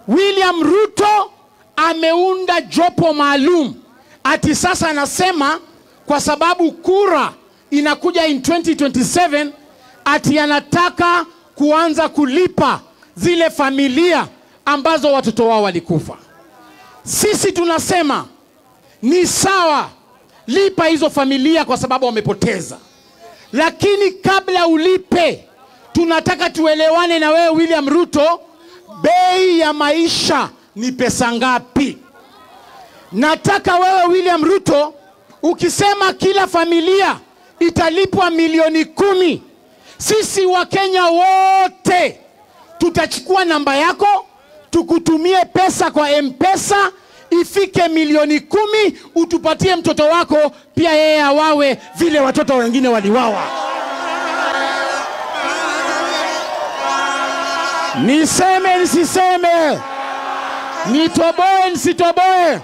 William Ruto ameunda jopo maalum. Ati sasa anasema kwa sababu kura inakuja in 2027, ati anataka kuanza kulipa zile familia ambazo watoto wao walikufa. Sisi tunasema ni sawa, lipa hizo familia kwa sababu wamepoteza. Lakini kabla ulipe, tunataka tuelewane na wewe William Ruto, bei ya maisha ni pesa ngapi? Nataka wewe William Ruto, ukisema kila familia italipwa milioni 10, sisi wa Kenya wote tutachukua namba yako, tukutumie pesa kwa M-Pesa ifike milioni 10, utupatie mtoto wako pia yeye awawe vile watoto wengine waliwawa. Niseme nisiseme? Nitoboe nisitoboe?